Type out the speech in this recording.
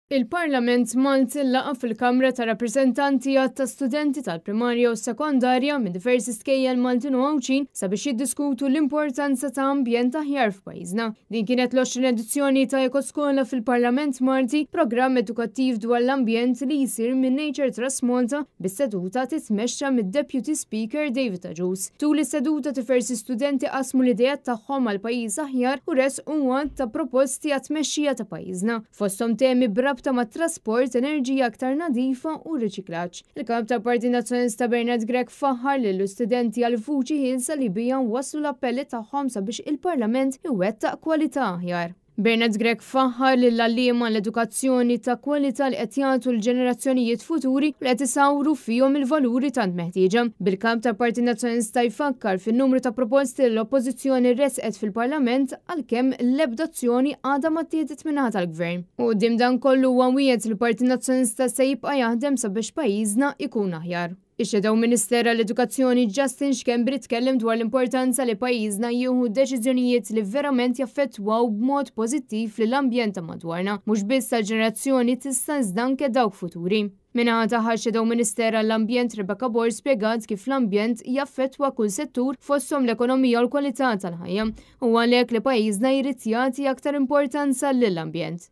Il-Parlament Malti laqa' fil-Kamra tar-Rappreżentanti għadd ta' studenti tal-primarja u s-sekondarja minn diversi skejjel Maltin u Għawdxin sabiex jiddiskutu l-importanza ta' ambjent aħjar f'pajjiżna. Din kienet l-20 edizzjoni ta' Ekoskola fil-Parlament Malti, programm edukattiv dwar l-ambjent li jsir minn Nature Trust Malta bis-seduta titmexxa mid-Deputy Speaker David Agius. Tul is-seduta diversi studenti qasmu l-ideat tagħhom għal pajjiż aħjar u ressqu għadd ta' proposti għat-tmexxija ta' pajjiżna. Fosthom temi b'rabta mat-trasport, enerġija aktar nadifa u riċiklaġġ. Il-Kap tal-Partit Nazzjonalista Bernard Grech faħħar lill-istudenti għall-vuċi ħielsa li biha wasslu l-appelli tagħhom sabiex il-Parlament iwettaq kwalità aħjar. Bernard Grech faħħar lill-għalliema għall-edukazzjoni ta' kwalità li qed jagħtu l-ġenerazzjonijiet futuri u li qed isawru fihom il-valuri tant meħtieġa. Bil-Kap tal-Partit Nazzjonalista jfakkar fin-numru ta' proposti li l-Oppożizzjoni ressqet fil-Parlament għalkemm l-ebda azzjoni għadha ma ttieħdet min-naħa tal-Gvern. U quddiem dan kollu huwa wiegħed li l-Partit Nazzjonalista se jibqa' jaħdem sabiex pajjiżna jkun aħjar. Ix-Shadow Minister għall-Edukazzjoni Justin Schembri tkellem dwar l-importanza li pajjiżna jieħu deċiżjonijiet li verament jaffettwaw b'mod pożittiv lill-ambjent ta' madwarna, mhux biss tal-ġenerazzjoni t'issa iżda anke dawk futuri. Min-naħa tagħha x-Shadow Minister għall-Ambjent Rebecca Borg spjegat kif l-ambjent jaffettwa kull settur fosthom l-ekonomija u l-kwalità tal-ħajja. Hu għalhekk li pajjiżna jrid jagħti aktar importanza lill-ambjent.